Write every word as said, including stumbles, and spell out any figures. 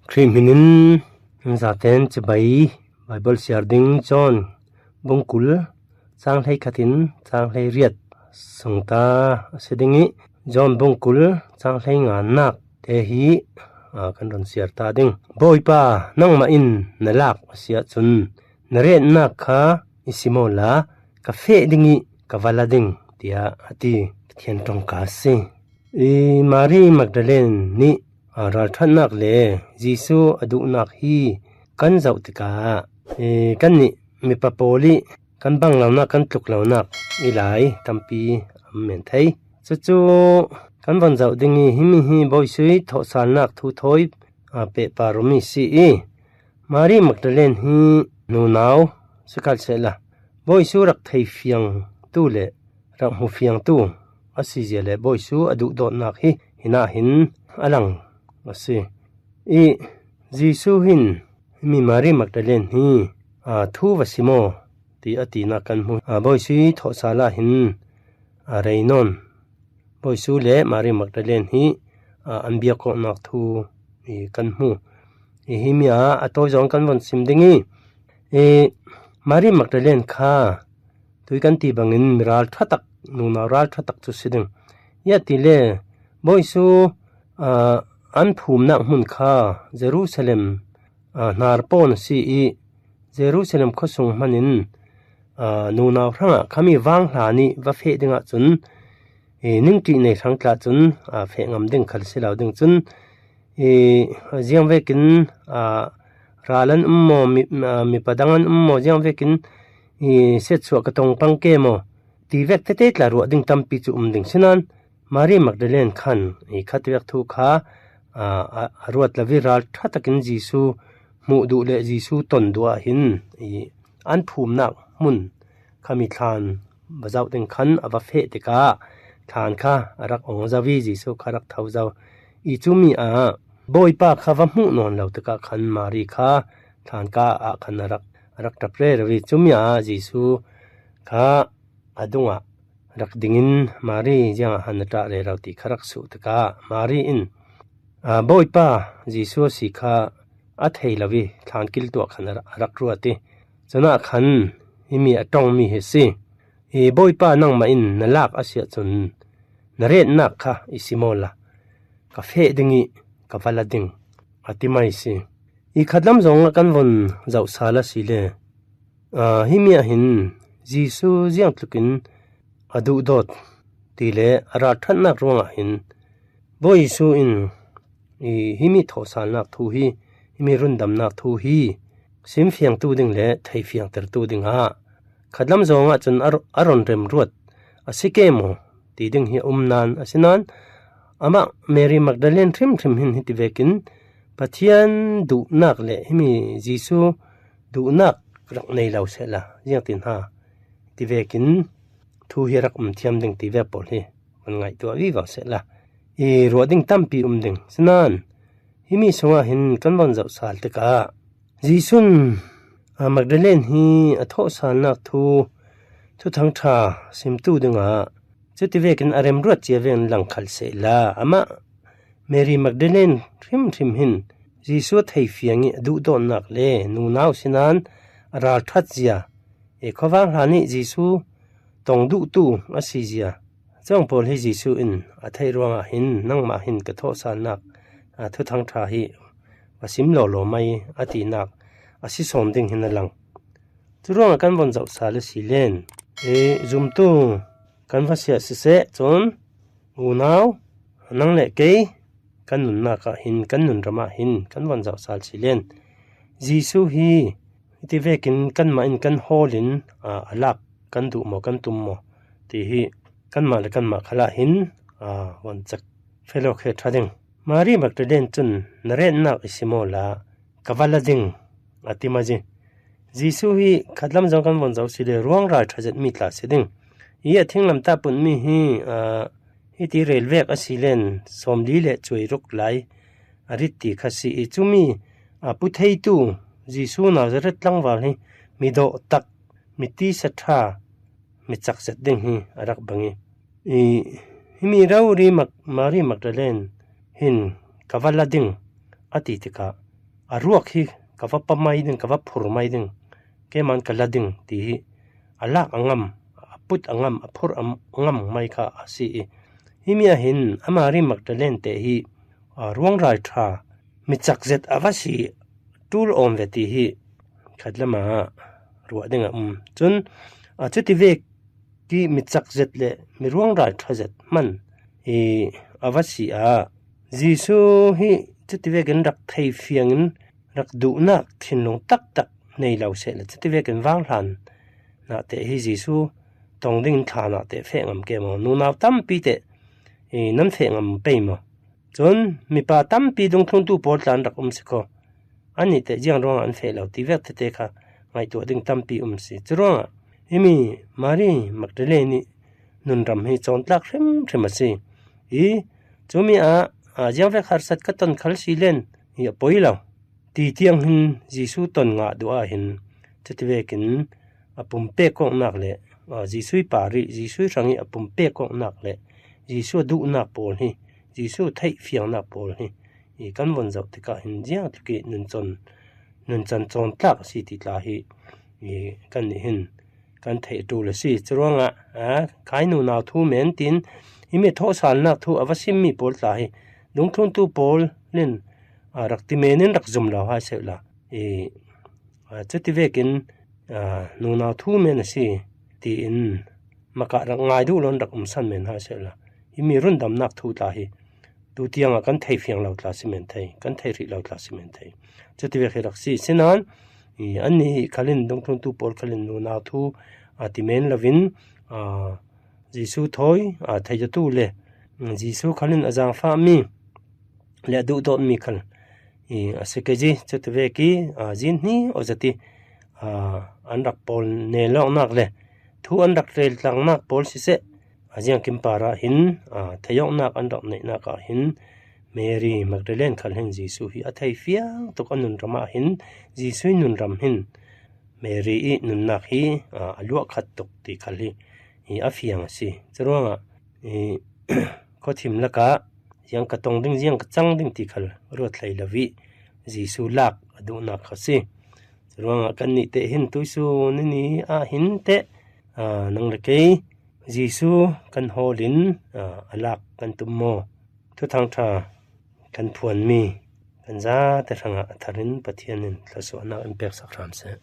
Khrih hminin zaten chibai Bible siar ding John bung kul chang hleikhatin chang hleiriat sungta a si ding ih, John bung kul chang hleinganak te hi, a, kan run siar ta ding. Bawipa, nangmah in na lak a si ahcun na retnak kha i sim awla ka feh ding ih ka va la ding, tiah a ti. Pathian ṭongka a si. I Mari Magdalene nih, a, ralṭhatnak le Jesuh a duhnak hi kan zoh tikah, i, kannih mipa pawl ih kan bang lonak, kan tluk lonak i lai tampi a um men thei. Cucu kan von zoh ding ih, himi hi Bawi Jesuh ih thawhsalnak thu thawi, a, pehpar awmi si ih, Mari Magdalene hi nunau sikhalsehla, Bawi Jesuh rak thei fiangtu le rak hmu fiangtu a si zia le Bawi Jesuh a duhdawtnak hi hinah hin a lang a si. Ih Jesuh hin himi Mari Magdalene hi, a, thu va sim aw, ti a tinak kan hmu. A, Bawi Jesuh ih thawhsal ah hin a rei nawn. Bawi Jesuh le Mari Magdalene hi, a, an biak awknak thu i kan hmu. I himi ah a tawi zong kan von sim ding ih, i Mari Magdalene kha tui kan ti bangin mi ralṭha tak, nunau ralṭha tak cu si ding. Ziangahtile Bawi Jesuh, a, an phumnak hmun kha Jerusalem, a, hnar pawn a si ih, Jerusalem khuasung hmanin, a, nunau hrangah khami vanghla nih va feh ding ahcun, i, ningṭih nei hrang tla cun, a, feh ngam ding khal si lo ding cun, i, ziangvekin, a, ral an um maw, mi, a, mipa dang an um maw, ziangvekin, i, siatsuah ka tong pang ke maw, ti vek tete tla ruah ding tampi cu um ding. Sinain Mari Magdalene khan i khatvek thu kha, a, a, a ruat lo ih ralṭha takin Jesuh hmuh duh le Jesuh ton duh ah hin i an phumnak hmun khami thlan va zoh ding khan a va feh tikah thlan kha a rak ong zo ih Jesuh kha a rak tho zo. I cumi ah Bawipa kha va hmuh nawn lo tikah khan Mari kha thlan kah ah khan a rak, a rak ṭap rero ih cumi ah Jesuh kha a dungah rak dingin Mari ziangah han na ṭah rero ti kha rak suh tikah Mari in, a, Bawipa Jesuh a si kha a thei lo ih thlan kiltuah khan a rak ruat ih, cunah khan himi a ṭongmi hi a si. I Bawipa, nangmah in na lak a si ahcun na retnak kha i sim awla ka feh ding ih ka va la ding, a ti mai si. I khatlam zongah kan von zoh sal asile, aa, himi ah hin Jesuh ziangtlukin a duhdawt ti le a ralṭhatnak ruangah hin Bawi Jesuh in i himi thawhsalnak thu hi, himi rundamnak thu hi simfiangtu ding le theifiangtertu dingah khatlam zongah cun a, a run remruat a si ke maw ti ding hi a um nain, asinain amah Mary Magdalene hrimhrim hin hiti vekin Pathian duhnak le himi Jesuh duhnak rak nei lo sehla ziangtin ha ti vekin thu hi rak um thiam ding ti vek pawl hi kan ngaihtuah vivo sehla i ruah ding tampi um ding. Sinain himi sungah hin kan von zoh sal tikah Jesuh in, a, Magdalene hi a thawhsalnak thu Thuthang ṭha simtu dingah cuti vekin a remruat cia vekin lang khal sehla amah Mary Magdalene hrimhrim hin Jesuh a theifiang ih a duhdawtnak le nunau sinain a ralṭhat zia, i khuavang hlan ih Jesuh tong duhtu a si zia, cuang pawl hi Jesuh in a theih ruangah hin nangmah hin ka thawhsalnak, a, Thuthang ṭha hi va sim lawlaw mai a tinak a si sawn ding hin a lang. Curuangah kan von zoh sal asile, i zumtu kan va si ah siseh, cun unau nang le kei kan nunnak ah hin, kan nunram ah hin kan von zoh sal asile, Jesuh hi hiti vekin kanmah in kan hawl in, aa, a lak kan duh maw, kan tum maw ti hi kanmah le kanmah khalah hin, aa, von cek fellow khe ṭha ding. Mary Magdalene cun na retnak i sim awla ka va la ding, a ti maw zi. Jesuh hi khatlam zong kan von zoh si le ruang ralṭha zetmi tla si ding. I a thinglamtah punmi hi, aa, hiti rel vek asile sawmli le cuai ruk lai a rit ti kha si i cumi, aa, pu theitu Jesuh Nazareth tlangval hi mi dawh tak, mi tisa ṭha, mi cak zet ding hi a rak bang i, i himi rori Mag-, Mary Magdalene hin ka va la ding a ti tikah a ruak hi ka va pa mai ding, ka va phur mai ding, keiman ka la ding ti hi a lak a ngam, a put a ngam, a phur a ngam mai kha a si i. Himi a hin a Mari Magdalene te hi, a, ruangrai ṭha, mi chak zet a va si tul awm ve ti hi khat lama ruah ding a um. Chun, a, chuti vek i mi chak zet le mi ruangrai ṭha zet hman i a va si a, Jesu hi chuti vekin rak thei fiangin rak duhnak thinlung taktak nei lo seh le chuti vekin vanghlan nate hi Jesu tawng dingin thla nate feh ngam ke maw? Nunau tampi te i nan feh ngam pei maw? Chun mipa tampi dungthlungtu pawl tla an rak um si khaw. An nih teh ziang ruangah an feh lo ti vek tete kha ngaihtuah ding tampi um si. Churuangah himi Mari Magdalene nih nunram hi cawntlak hrimhrim a si. I, cumi ah, a, ziang vek harsat ka ton khal si len hi a poi lo. Ti tiang hin Jesu ton ngah duh ah hin chuti vekin a pumpek kawknak le, a, Jesu i parih, Jesu i hrangih a pumpek kawknak le Jesu a duhnak pawl hi, Jesu a theih fiangnak pawl hi i kan von zoh tikah hin ziang tluk i nuncan, nuncan cawntlak a si ti tla hi i kan nih hin kan theih ṭul a si. Curuangah, a, khai nunau thu men tin himi thawhsalnak thu a va simmi pawl tla hi dungthlungtu pawl in, a, rak ti menin rak zum lo hai seuh la. I, a, chuti vekin, a, nunau thu men a si tiin makah rak ngai duh loin rak umsan men hai seuh la. Himi rundamnak thu tla hi tu tiangah kan thei fiang lo tla si men thei, kan thei rih lo tla si men thei. Chuti vek hi rak si. Sinan, i, annih khalin dungthlungtu pawl khalin nunau thu, a, ti men lovin, a, Jesu thawi, a, theidatu le, mm, Jesu khalin a zangfahmi le a duhdawtmi khal, i, a si kei zi, chuti vek i, a, zin hni aw zati, a, an rak pawl nelawknak le thu an rak reltlangnak pawl siseh, a ziangkim parah hin, a, theiawknak an rak neihnak ah hin Mary Magdalene khal hin Jesu hi a thei fiang tuk a nunram ah hin Jesu i nunram hin Mary i nunnak hi, a, a luah khat tuk ti khal hi, hi a fiang a si. Curuangah, i, khuathim lakah ziang ka tong ding, ziang ka cang ding ti khal ruat hlei lo i Jesu lak a duhnak kha si. Curuangah kan nih teh hin tuisu nini ah hin teh, a, nang le kei Jesu kan hawlin, a, a lak kan tum maw? Thuthang ṭha kan phuanmi kan zate hrangah a tharin Pathian in thluasuahnak in peksak hram seh.